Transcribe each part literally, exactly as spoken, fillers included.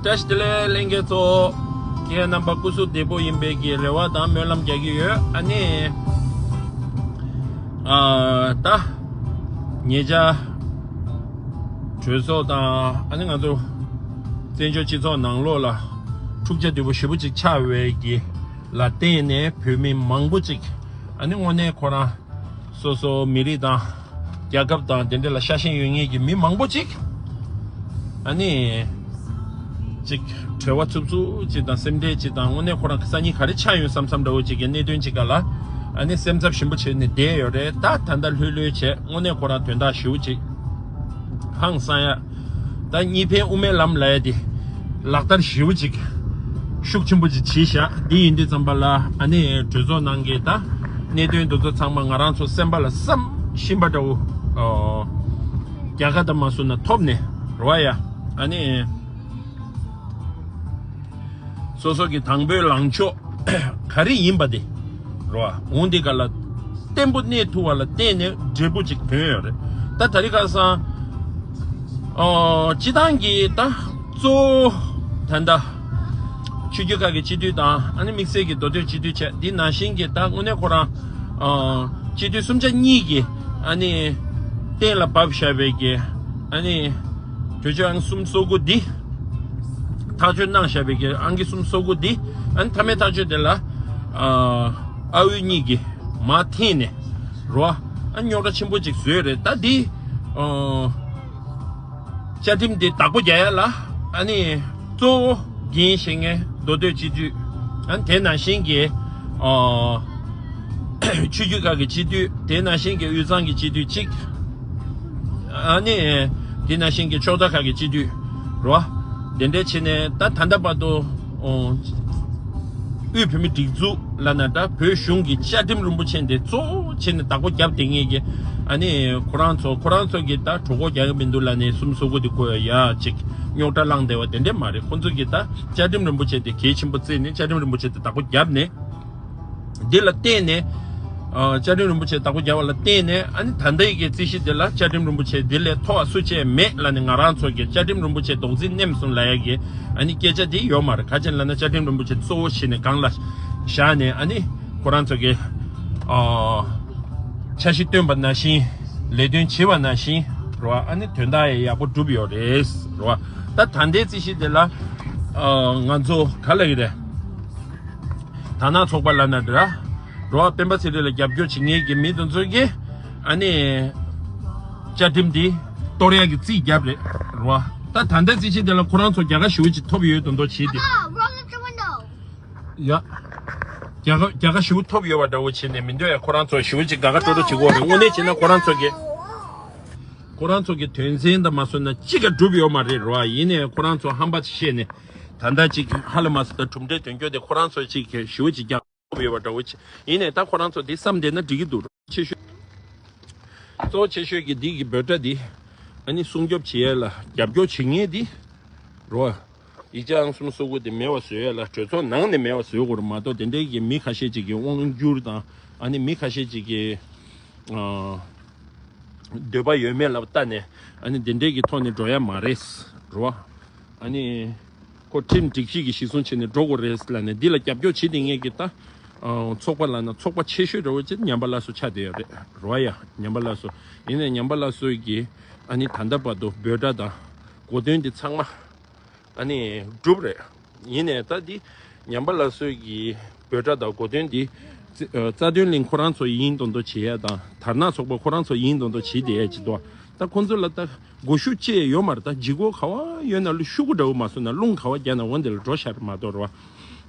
བཀྲ་ཤིས་བདེ་ལེགས་ལྷན་རྒྱས་ཚོ། ཁྱེད་རྣམ་པ་སྐུ་གཟུགས་བདེ་པོ་ཡིན་པའི་གི་རེ་བ་དང་སྨོན་ལམ་རྒྱག་གི་ཡོད། ཨ་ནི། ཨ་ད། ཉེ་ཆར། གྲོས་ཚོགས་དང་ཨ་ནི་ང་ཚོ། བཙན་བྱོལ་སྤྱི་ཚོགས་ནང་ལོགས་ལ། འཁྲུག་ཆ་དོད་པོ་ཞེ་པོ་ཅིག་ཆགས་པའི་གི། ལ་བརྟེན་ནས་བོད་མི་མང་པོ་ཅིག་ཨ་ནི་དངོས་གནས་ཁོ་རང་། སོ་སོ་མི་རིགས་དང་། རྒྱལ་ཁབ་དང་དེ་འདྲ་ལ་ཤ་ཞེན་ཡོད་མཁན་གྱི་མི་མང་པོ་ཅིག་ཨ་ནི། ཅིག་བྲེལ་བ་འཚུབ་འཚུབ་ཅིག་དང་སེམས་ཁྲལ་ཅིག་དང་དངོས་གནས་ཁོ་རང་གི་སང་ཉིན་ག་རེ་ཆགས་ཡོང་བསམ་བསམ་འདྲ་བོ་ཅིག་གི་གནད་དོན་ཅིག་ག་ལ། ཨ་ནི་སེམས་འཚབ་ཞེ་པོ་བྱས་ནས་བསྡད་ཡོད་རེད། ད་ད་ལྟ་ལྷོད་ལྷོད་བྱས་དངོས་གནས་ཁོ་རང་དོན་དག་ཞེ་པོ་ཅིག་ཧང་སང་ཡ། ད་གཉིས་ཕན་དབུ་མའི་ལམ་ལབ་ཡ་དེ། ལག་བསྟར་ཞེ་པོ་ཅིག་ཤུགས་ཆེན་པོ་ཅིག་བྱས་བཞག་འདི་ཡིན་དུས་ཙམ་པ་ལ་ཨ་ནི་གྲོས་ཚོགས་ནང་གི་ད། གནད་དོན་འདི་ཚོ་ཚང་མ་ང་རང་ཚོ་སེམས་པ་ལ་བསམ་བཞིན་པ་འདྲ་བོ། ཨོ། རྒྱལ་ཁ་དང་མ་སུ་ན་ཐོབ་ནས་རོ་ཡ། ཨ་ནི། སོ་སོ་གི་དང་པོའི་ལངས་ཕྱོགས་ག་རེ་ཡིན་པ་དེ་རོ། འོང་དེ་ག་ལ་བརྟན་པོ་གནས་ཐུབ་པ་ལ་བརྟེན་ནས་འབྲས་བུ་ཅིག་ཐོན་ཡོད་རེད། ད་ད་རེས་ཁ་སང་ཨོ་སྤྱི་བཏང་གི་ད་གཙོ་བོ་ད་ལྟ་ཆོས་བརྒྱུད་ཁག་གི་སྤྱི་འཐུས་དང་ཨ་ནི་དམིགས་བསལ་གྱི་མདོ་སྟོད་སྤྱི་འཐུས་བཅས་འདི་ནང་བཞིན་གྱི་ད་དངོས་གནས་ཁོ་རང་ཨོ་སྤྱི་འཐུས་གསུམ་ཆ་གཉིས་ཀྱི་ཨ་ནི་གཏན་ལ་ཕབ་བཞག་པའི་གི་ཨ་ནི་གྲོས་ཆོད་ཨང་གསུམ་སོ་དགུ་འདི། ཐག་གཅོད་གནང་བཞག་པའི་གི་ཨང་ཀི་གསུམ་སོ་དགུ་འདི། ཨ་ནི་མཐའ་མའི་ཐག་གཅོད་དེ་ལ། ཨ་ཨ་འོས་གཉིས་ཀྱིས་མར་འཐེན་ནས་རོ། ཨ་རྙོག་དྲ་ཆེན་པོ་ཅིག་བཟོས་རེད། ད་འདི། ཨ་བཅའ་ཁྲིམས་འདི་བདག་པོ་རྒྱག་ཡ་ལ། ཨ་ནི་གཙོ་བོ་འགན་བཞེས་མཁན་མདོ་སྟོད་སྤྱི་འཐུས། ཨ་ནི་དེ་ནང་བཞིན་གྱི། ཨ། ཆོས་བརྒྱུད་ཁག་གི་སྤྱི་འཐུས། དེ་ནང་བཞིན་གྱི་དབུས་གཙང་གི་སྤྱི་འཐུས་གཅིག་ཨ་ནི། དེ་ནང་བཞིན་གྱི་ཕྱོགས་མཐའ་ཁག་གི་སྤྱི་འཐུས། རོ། དེ་འདྲ་བྱས་ནས་ད་ད་ལྟ་བར་དུ། ཨོ། དབུས་བོད་མི་སྒྲིག་འཛུགས་ལབ་ན་འདྲ་བོད་གཞུང་གི་བཅའ་ཁྲིམས་རིན་པོ་ཆེ་འདི་གཙོ་བོ་བྱས་ནས་བདག་པོ་བརྒྱབ་བསྡད་མཁན་གྱི། ཨ་ནི་ཁོ་རང་ཚོ་ཁོ་རང་ཚོ་གི་ད་གྲོད་ཁོག་རྒྱག་གི་མི་འདུག་ལབ་ནས་གསུམ་སོ་དགུ་འདི་བཀོད་ཡ་ཅིག་རྙོག་དྲ་བསླངས་བསྡད་པ་དེ་འདྲ་མ་རེད། ཁོ་ཚོ་གི་ད་བཅའ་ཁྲིམས་རིན་པོ་ཆེ་དེ་གལ་ཆེན་པོ་བརྩིས་ནས་བཅའ་ཁྲིམས་རིན་པོ་ཆེ་དེ་བདག་པོ་བརྒྱབ་ནས། འདི་ལ་བརྟེན་ནས། ཨ་བཅའ་ཁྲིམས་རིན་པོ་ཆེ་བདག་པོ་རྒྱབ་པ་ལ་བརྟེན་ནས་ཨ་ནི་ད་ལྟའི་གི་རྩིས་གཞི་འདི་ལ་བཅའ་ཁྲིམས་རིན་པོ་ཆེ་འདི་ལས་མཐོ་བ་སུ་གཅིག་མེད་ལབ་ནས་ང་རང་ཚོ་གི་བཅའ་ཁྲིམས་རིན་པོ་ཆེ་རྡོག་རྫིས་མནན་སོང་ལབ་ཡ་གི་ཨ་ནི་སྐད་ཆ་འདི་ཡོད་མ་རེད། ག་ཅི་ལབ་ན་བཅའ་ཁྲིམས་རིན་པོ་ཆེ་གཙོ་བོ་བྱས་ནས་སྒང་ལ་བཞག་ནས་ཨ་ནི་ཁོ་རང་ཚོ་གི་ཨ་འཆར་གཞི་བཏོན་པ་ནང་བཞིན་ལས་དོན་བྱེད་པ་ནང་བཞིན་རོ། ཨ་ནི་དོན་དག་ཡང་ཡག་པོ་འགྲུབ་ཡོད་རེད་རོ། ད་ད་ལྟའི་རྩིས་གཞི་འདི་ལ་ཨ་ང་ཚོ་ག་ལབ་ཀྱི་རེད། དར་ནག་ཚོགས་པ་ལབ་ན་འདྲ། རོ། སྤེན་པ་ཚེ་རིང་ལ་རྒྱབ་སྐྱོར་བྱེད་མཁན་གྱི་མི་དེ་ཚོ་གིས་ཨ་ནི་བཅའ་ཁྲིམས་འདི་གཏོར་ཡག་གི་རྩིས་བརྒྱབ་རེད་རོ། ད་ད་ལྟ་རྩིས་གཞི་དེ་ལ་ཁོ་རང་ཚོ་རྒྱལ་ཁ་ཞེ་པོ་ཅིག་ཐོབ་ཡོད་དོན་དུ་བྱེད་དེ། ཡ། རྒྱལ་ཁ་རྒྱལ་ཁ་ཞེ་པོ་ཐོབ་ཡོད་པ་འདྲ་བོ་བྱེད་ནས་མི་འདོད་ཡ། ཁོ་རང་ཚོ་ཞེ་པོ་ཅིག་དགའ་ཁ་སྤྲོ་སྤྲོ་བྱེད་ཀྱི་ཡོད་རེད། དངོས་གནས་བྱས་ན་ཁོ་རང་ཚོ་གིས། ཁོ་རང་ཚོ་གི་དོན་ཚན་དང་མ་སོན་ན་གཅིག་ཀ་འགྲུབ་ཡོད་མ་རེད་རོ། ཡིན་ནའི་ཁོ་རང་ཚོ་ཧམ་པ་བཤད་ནས་ད་ལྟ་ཅིག་ཧ་ལས་མ་སོན་ད་གྲུབ་འབྲས་དོན་འཁྱོལ་དེ་ཁོ་རང་ཚོ་ཅིག་གི་ཞེ་པོ་ཅིག་རྒྱག་ཐུབ་ཡོད་པ་འདྲ་བོ་ཅིག་ཡིན་ནའི་ད་ཁོ་རང་ཚོ་འདི་བསམ་བསྡད་ན་འགྲིག་གི་འདུག་ཆེ་ཤོས། གཙོ་བོ་ཆེ་ཤོས་ཀྱི་འདི་གི་འབོད་སྒྲ་འདི་ཨ་ནི་སྲུང་སྐྱོབ་བྱེད་ཡས་ལ་རྒྱབ་སྐྱོར་བྱེད་མཁན་འདི་རོ། ཡིག་ཆ་ཨང་གསུམ་སོ་དགུ་དེ་མེད་པ་བཟོ་ཡས་ལ་གྲོས་ཚོགས་ནང་ནས་མེད་པ་བཟོ་དགོས་རེད་མ་གཏོགས་དེ་འདྲའི་གི་མི་ཁ་ཤས་ཅིག་གི་དབང་བསྒྱུར་དང་ཨ་ནི་མི་ཁ་ཤས་ཅིག་གི་ཨ། འདོད་པ་ཡོད་མེད་ལ་བལྟས་ནས་ཨ་ནི་འདི་འདྲའི་གི་ཐོག་ནས་འགྲོ་ཡ་མ་རེད་རོ། ཨ་ནི་ཁོ་ཁྲིམས་སྒྲིག་གཞི་གི་གཞི་བཟུང་བྱས་ནས་འགྲོ་དགོས་རེད་ལབ་ནས་འདི་ལ་རྒྱབ་སྐྱོར་བྱེད་དེ་ངེས་ཀྱི་ད་ཚོགས་པ་ལབ་ན་ཚོགས་པ་ཆེ་ཤོས་འདྲ་བོ་ཅིག་ཉམས་པ་སླར་གསོ་ཆགས་བསྡད་ཡོད་རེད་རོ། ཡ་ཉམས་པ་སླར་གསོ་ཡིན་ནའི་ཉམས་པ་སླར་གསོ་གི་ཨ་ནི་ད་ལྟ་བར་དུ་འབོད་སྒྲ་དང་གོ་དོན་འདི་ཚང་མ། ཨ་ནི་གྲུབ་རེད། ཡིན་ནའི་ད་འདི་ཉམས་པ་སླར་གསོའི་གི་འབོད་སྒྲ་དང་གོ་དོན་འདི་རྩ་རྩ་དོན་གླིང་ཁོ་རང་ཚོ་ཡིན་མདོག་མདོག་བྱེད་ཡ་དང་དར་ནག་ཚོགས་པ་ཁོ་རང་ཚོ་ཡིན་མདོག་མདོག་བྱེད་བསྡད་ཡ་ཅིག་འདུག་ད་ཁོ་ཚོ་ལ་ད་སྒོ་ཤུགས་ཅི་ཡང་ཡོད་མ་རེད། ད་ལྗིད་ཁོག་ག་བ་ཡོད་ན་ལུ་ཤུ་གུ་འདྲ་བོ་མ་སོང་ན་རླུང་ག་བ་རྒྱག་ན་འོ་འདི་ལ་འགྲོ་ཤར་མ་གཏོགས་རེད་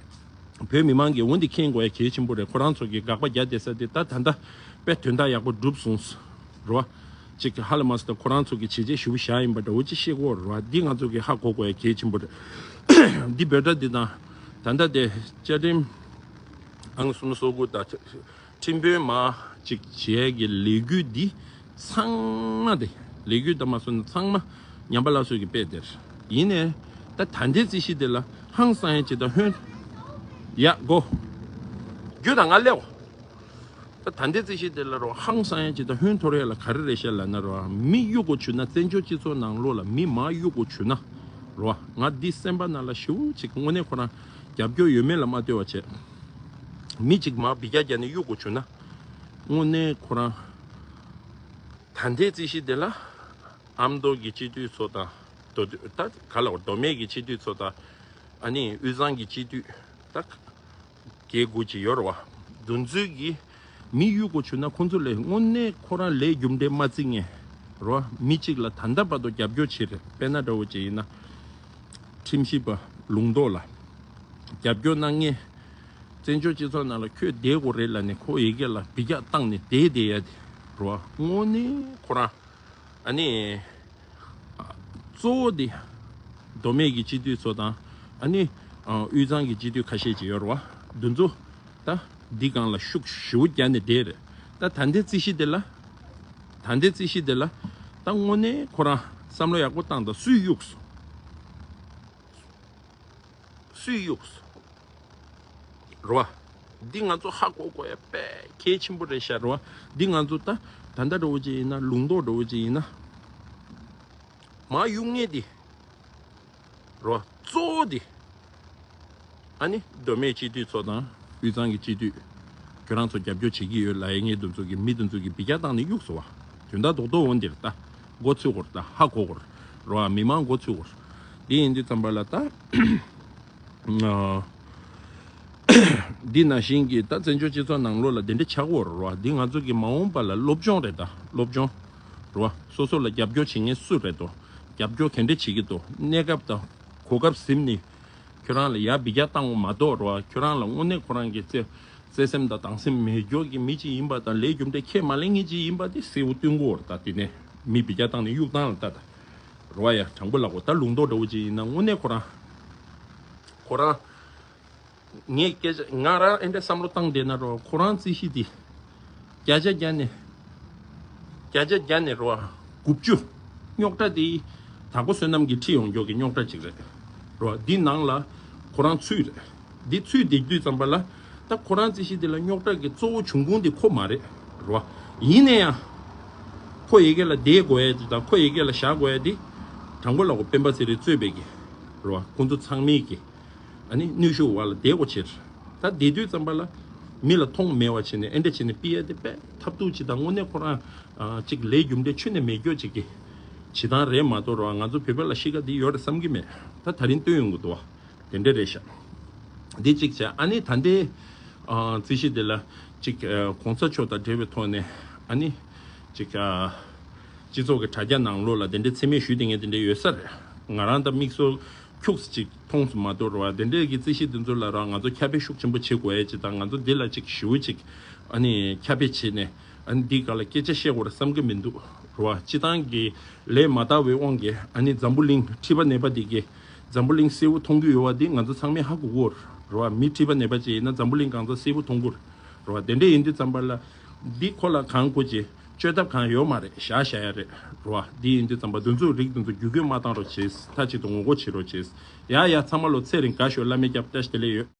བ། བོད་མི་མང་གིས་འོ་འདི་མཁྱེན་དགོས་ཡ་གལ་ཆེན་པོ་རེད། ཁོ་རང་ཚོ་གི་དགག་པ་རྒྱག་བསྡད་ས་དེ་ད་ད་ལྟ་དཔེ་དོན་དག་ཡག་པོ་འགྲུབ་སོང་། རེད་བ། ཅིག་གི་ཧ་ལས་མ་སོང་ད་ཁོ་རང་ཚོ་གི་བྱས་རྗེས་ཞེ་པོ་བཞག་ཡིན་པ་འདྲ་བོ་ཅིག་ཤེས་དགོས་རེད་བ། འདི་ང་ཚོ་གི་ཧ་གོ་དགོས་ཡ་གལ་ཆེན་པོ་རེད། འདི་འབོད་སྒྲ་འདི་དང་ད་ལྟ་དེ་བཅའ་ཁྲིམས་ཨང་གསུམ་སོ་དགུ་དང་ཁྲིམས་དཔོན་མ་ཅིག་བྱས་གི་ལས་འགུལ་འདི་ཚང་མ་དེ་ལས་འགུལ་དང་མ་སོང་ན་ཚང་མ་ཉམས་པ་སླར་གསོ་གི་དཔེ་དེར་ཡིན་ནའི་ད་ད་ལྟའི་རྩིས་གཞི་དེ་ལ་ཧང་སང་ཡ་ཅིག་དང་ཧོན་ཡ་གོ་རྒྱུ་དང་ང་ལེའོ། ད་ད་ལྟའི་རྩིས་གཞི་དེ་ལ་རོ་ཧང་སང་ཡ་ཅིག་དང་ཧོན་ཐོར་ཡ་ལ་ག་རེ་རེད་ཤག་ལབ་ན་རོ་མི་གཡུག་གོ་བྱུང་ན་བཙན་བྱོལ་སྤྱི་ཚོགས་ནང་ལོགས་ལ་མི་མ་གཡུག་གོ་བྱུང་ན། རོ། ང་འདི་སེམས་པ་ནང་ལ་ཞེ་པོ་ཅིག་དངོས་གནས་ཁོ་རང་རྒྱབ་སྐྱོར་ཡོད་མེད་ལ་མ་ལྟོས་པ་བྱས། མི་གཅིག་མར་འབུད་རྒྱག་རྒྱག་ནས་གཡུག་དགོས་བྱུང་ན། དངོས་གནས་ཁོ་རང་ད་ལྟའི་རྩིས་གཞི་དེ་ལ་ཨ་མདོ་གི་སྤྱི་འཐུས་ཚོ་དང་། མདོ་སྟོད་ད་ག་ལ་བར་མདོ་སྨད་ཀྱི་སྤྱི་འཐུས་ཚོ་དང་། ཨ་ནི་དབུས་གཙང་གི་སྤྱི་འཐུས་ད། རྒྱལ་དགུ་ཅིག་ཡོད་རེད་བ། འདུ་འཛོམས་ཀྱི་མི་གཡུག་དགོས་བྱུང་ན་ཁོང་ཚོ་ལས་དངོས་གནས་ཁོ་རང་ལས་རྒྱུ་འབྲས་མ་བརྩི་མཁན་རེད་བ། མི་གཅིག་ལ་ད་ལྟ་བར་དུ་རྒྱབ་སྐྱོར་བྱེད་རེད། དཔེར་ན་འདྲ་བོ་ཅིག་ཡིན་ན། ཁྲིམས་ཞིབ་པ་ལུང་རྟོགས་ལ་རྒྱབ་སྐྱོར་གནང་མཁན། བཙན་བྱོལ་སྤྱི་ཚོགས་ནང་ལ་ཁོས་བསྡད་དགོས་རེད་ལབ་ནས་ཁོ་ཡི་གེ་ལ་འབུད་རྒྱག་བཏང་ནས་བསྡད་བསྡད་ཡ་དེ་རེད་བ། དངོས་གནས་ཁོ་རང་། ཨ་ནི། གཙོ་བོ་དེ། མདོ་སྨད་ཀྱི་སྤྱི་འཐུས་ཚོ་དང་། ཨ་ནི། དབུས་གཙང་གི་སྤྱི་འཐུས་ཁ་ཤས་ཅིག་ཡོད་རེད་བ། འདི་ཚོ། ད། འདི་སྒང་ལ་ཤུགས་ཞེ་པོ་རྒྱག་ནས་བསྡད་རེད། ད་ད་ལྟའི་རྩིས་གཞི་དེ་ལ། ད་ལྟའི་རྩིས་གཞི་དེ་ལ། ད་དངོས་གནས་ཁོ་རང་བསམ་བློ་ཡག་པོ་བཏང་དང་། སུས་གཡུགས་སོང་། སུས་གཡུགས་སོང་། རེད་བ། འདི་ང་ཚོ་ཧ་གོ་དགོས་ཡ་དཔེ་གལ་ཆེན་པོ་རེད་ཤག་རེད་བ། འདི་ང་ཚོ་ད་ད་ལྟ་འདྲ་བོ་ཅིག་ཡིན་ན། ལུང་རྟོགས་འདྲ་བོ་ཅིག་ཡིན་ན། མར་གཡུག་མཁན་འདི་རེད་བ། གཙོ་བོ་འདི། ཨ་ནི་མདོ་སྨད་སྤྱི་འཐུས་ཚོ་དང་དབུས་གཙང་གི་སྤྱི་འཐུས། ཁྱོད་རང་ཚོ་རྒྱབ་སྐྱོར་བྱེད་ཀྱི་ཡོད་ལབ་ཡ་མཁན་དེ་ཚོ་གི་མི་དེ་ཚོ་གིས་འབུད་རྒྱག་བཏང་ནས་གཡུགས་སོང་བ། དོན་དག་རྡོག་རྡོག་འོ་འདིར་ད། མགོ་ཚོས་དགོས་རེད། ད་ཧ་གོ་དགོས་རེད་བ། མི་མང་མགོ་ཚོས་དགོས་རེད། འདི་ཡིན་དུས་ཙམ་པ་ལ་ད། འདི་ནང་བཞིན་གྱི་ད་བཙན་བྱོལ་སྤྱི་ཚོགས་ནང་ལོགས་ལ་དེ་འདྲ་ཆགས་ཀྱི་ཡོད་རེད་བ། འདི་ང་ཚོ་གི་མ་འོངས་པ་ལ་སློབ་སྦྱོང་རེད། ད་སློབ་སྦྱོང་རེད་བ། སོ་སོ་ལ་རྒྱབ་སྐྱོར་བྱེད་མཁན་སུ་རེད་དོ། རྒྱབ་སྐྱོར་ག་འདྲ་བྱེད་ཀྱི་འདུག་གནས་སྐབས་དང་གོ་སྐབས་ཟིན་ནས་ཁྱོད་རང་ལ་ཡར་འབུད་རྒྱག་བཏང་བ་མ་གཏོགས་རེད་བ། ཁྱོད་རང་ལ་དངོས་གནས་ཁོ་རང་གི་བརྩེ་བརྩེ་སེམས་དང་སྡང་སེམས་མེད་རྒྱུ་གི་མི་གཅིག་ཡིན་པ་དང་། ལས་རྒྱུ་འབྲས་ཁས་མ་ལེན་མཁན་གཅིག་ཡིན་པ་དེ་གསལ་པོ་སྟོན་གྱི་ཡོད་རེད། ད་དེ་ནས་མི་འབུད་རྒྱག་བཏང་ནས་གཡུག་བཏང་ལ་ལྟ་ད། རེད་བ། ཡ་དྲང་པོ་ལབ་དགོས། ད་ལུང་རྟོགས་འདྲ་བོ་ཅིག་ཡིན་ན་དངོས་གནས་ཁོ་རང་། ཁོ་རང་། ངས་སྐད་ཆ་ང་རང་ཨེ་འདྲ་བསམ་བློ་བཏང་བསྡད་ན་རོ། ཁོ་རང་རྩིས་གཞི་འདི་བརྒྱ་ཆ་བརྒྱ་ནས་བརྒྱ་ཆ་བརྒྱ་ནས་རོ། དགུ་བཅུ། རྙོག་དྲ་འདི་དྭགས་པོ་བསོད་ནམས་ཀྱིས་ཁྲིད་ཡོང་རྒྱུ་གི་རྙོག་དྲ་ཅིག་རེད་རོ། འདི་ནང་ལ་ཁོ་རང་ཚུད་རེད། འདི་ཚུད་བསྡད་དུས་ཙམ་པ་ལ། ད་ཁོ་རང་རྩིས་གཞི་འདི་ལ་རྙོག་དྲ་གི་གཙོ་བོ་འབྱུང་ཁུངས་འདི་ཁོ་མ་རེད་རོ། ཡིན་ན་ཡང་། ཁོ་ཡི་གེ་ལ་བསྡད་དགོས་ཡ་འདི་དང་ཁོ་ཡི་གེ་ལ་བཞག་དགོས་ཡ་འདི། དྲང་པོ་ལབ་དགོས། སྤེན་པ་ཚེ་རིང་གཙོས་པའི་གི་རོ། ཁོང་ཚོ་ཚང་མས་གི། ཨ་ནི་ནུས་ཤུགས་བར་ལ་བསྡད་དགོས་ཕྱིར། ད་བསྡད་དུས་ཙམ་པ་ལ་མི་ལ་མཐོང་མེད་པ་བྱས་ནས་ཨེ་འདྲ་བྱས་ནས་ཕུད་ཡ་དེ་དཔེ་ཐབས་སྡུག་ཅིག་དང་། དངོས་གནས་ཁོ་རང་ཨ་ཅིག་ལས་རྒྱུ་འབྲས་ཁྱོན་ནས་མེད་རྒྱུ་ཅིག་གི་བྱེད་སྟངས་རེད་མ་གཏོགས་རོ། ང་ཚོ་བོད་པ་ལ་གཤིས་ཀ་འདི་ཡོད་རེད་བསམ་གྱི་མེད། ད་ད་རིང་སྟོན་ཡོང་གི་འདུག་བ། དེ་འདྲ་རེད་ཤག་འདི་གཅིག་བྱས། ཨ་ནི་ད་ལྟའི་ཨ་རྩིས་གཞི་འདི་ལ་གཅིག་ཨ་གོང་ས་མཆོག་དང་འབྲེལ་བའི་ཐོག་ནས་ཨ་ནི་གཅིག་ཨ་སྤྱི་ཚོགས་ཀྱི་དྲ་རྒྱ་ནང་ལོགས་ལ་དེ་འདྲའི་མཚན་སྨད་ཞུས་བསྡད་མཁན་དེ་འདྲ་ཡོད་ས་རེད། ང་རང་ད་མིག་སོ་ཁྱུག་ཙམ་ཅིག་མཐོང་སོང་མ་གཏོགས་རོ། དེ་འདྲའི་གི་རྩིས་གཞི་འདི་ཚོ་ལ་ར་ང་ཚོ་ཁྱབ་སྤེལ་ཤུགས་ཆེན་པོ་བྱེད་དགོས་ཡ་ཅིག་དང་། ང་ཚོ་འདི་ལ་ཅིག་ཞེ་པོ་ཅིག་ཨ་ནི་ཁྱབ་སྤེལ་བྱས་ནས་ཨ་ནི་འདི་སྒང་ལ་སྐད་ཆ་བཤད་དགོས་རེད་བསམ་གྱི་མི་འདུག་རོ། སྤྱི་བཏང་གི་ལས་མ་དར་བའི་དབང་གིས་ཨ་ནི་འཛམ་བུ་གླིང་མཁྲིས་པ་ནད་པ་འདི་གི། འཛམ་བུ་གླིང་གསལ་པོ་མཐོང་གི་ཡོད་པ་འདི་ང་ཚོ་ཚང་མས་ཧ་གོ་གི་ཡོད་རེད་བ། མི་མཁྲིས་པ་ནད་པ་ཅིག་ཡིན་ན་འཛམ་བུ་གླིང་གང་ཚང་གསལ་པོ་མཐོང་གི་རེད་བ། དེ་འདྲ་ཡིན་དུས་ཙམ་པ་ལ་འདི་ཁོ་ལ་གང་དགོས་ཀྱི་བཅོས་ཐབས་གང་ཡོད་མ་རེད། བཞག་བཞག་ཡ་རེད་རེད་བ། འདི་ཡིན་དུས་ཙམ་པ་འདི་ཚོ་རིགས་འདི་ཚོ་བརྒྱུད་སྐུལ་མ་བཏང་རོགས་བྱེད། མཐའ་གཅིག་ཏུ་ངོ་རྒོལ་བྱེད་རོགས་བྱེད། ཡ་ཡ་ཚང་མ་ལོ་ཚེ་རིང་དགའ་ཤོག་སླར་མི་སྐྱབས་བཀྲ་ཤིས་བདེ་ལེགས་ཡོད།